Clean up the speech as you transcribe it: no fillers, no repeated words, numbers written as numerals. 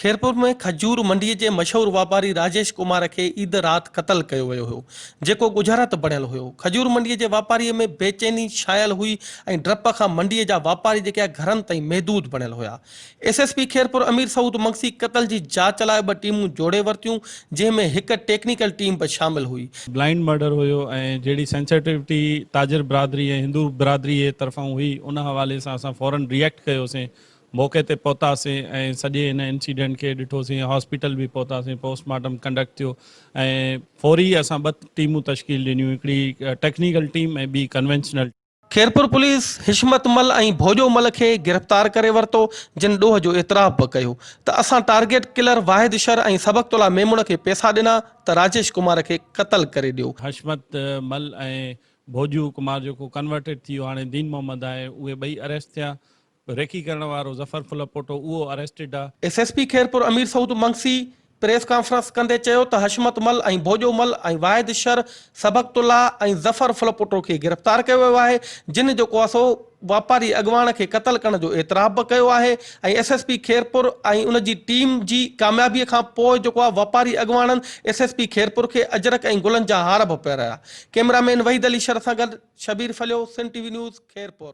خيرپور ۾ کجور منڊي جي مشهور واپاري راجيش ڪمار کي عيد رات قتل ڪيو ويو هيو، جيڪو ڳجهارت بڻيل هيو. کجور منڊي جي واپاري ۾ بيچيني ڇانيل هئي ۽ ڊپ کان منڊي جا واپاري جيڪي گهرن تائين محدود بڻيل هيا. S S P Khairpur Amir Saud Magsi قتل جي جاچ لاء ٻه ٽيمون جوڙي ورتيون، جنهن ۾ هڪ ٽيڪنيڪل ٽيم به شامل هئي. بلائنڊ مرڊر هيو ۽ جهڙي سينسيٽوٽي تاجر برادري ۽ هندو برادري جي طرفان هئي ان حوالي سان اسان فورن ريئيڪٽ ڪيوسين موقعي تي پهتاسين ۽ سڄي ان انسيڊنٽ کي ڏٺوسين هاسپيٽل به پهتاسين پوسٽ مارٽم ڪنڊڪٽ ٿيو ۽ فوري اسان ٻه ٽيمون تشڪيل ڏنيون هڪڙي ٽيڪنيڪل ٽيم ۽ ٻي ڪنوينشنل. خيرپور پوليس حشمت مل ۽ ڀوڄو مل کي گرفتار ڪري ورتو جن ڏوهه جو اعتراف به ڪيو ته اسان ٽارگيٽ ڪلر واحد شر ۽ سبقت الله ميمڻ کي پئسا ڏنا ته راجيش ڪمار کي قتل ڪري ڏيو. حشمت مل ۽ ڀوڄو ڪمار جيڪو ڪنورٽيڊ ٿي ويو هاڻي دين محمد آهي اهي ٻئي اريسٽ ٿيا ريڪي ڪرڻ وارو ظفر ڦلپوٽو اهو اريسٽيڊ آ. S S P Khairpur Amir Saud Magsi press conference ڪندي چيو ته حشمت مل ۽ ڀوڄو مل ۽ واحد شر، سبغت الله ۽ ظفر ڦلپوٽو کي گرفتار ڪيو ويو آهي جن جيڪو آ سو واپاري اڳواڻ کي قتل ڪرڻ جو اعتراف به ڪيو آهي ۽ ايس ايس پي خيرپور ۽ ان جي ٽيم جي ڪاميابي کان پوء جيڪو آ واپاري اڳواڻن ايس ايس پي خيرپور کي اجرڪ ۽ گلن جا هار به پهرايا. ڪئميرا مين وحيد علي شر سان گڏ Shabbir Phalio, Sindh T V news, Khairpur.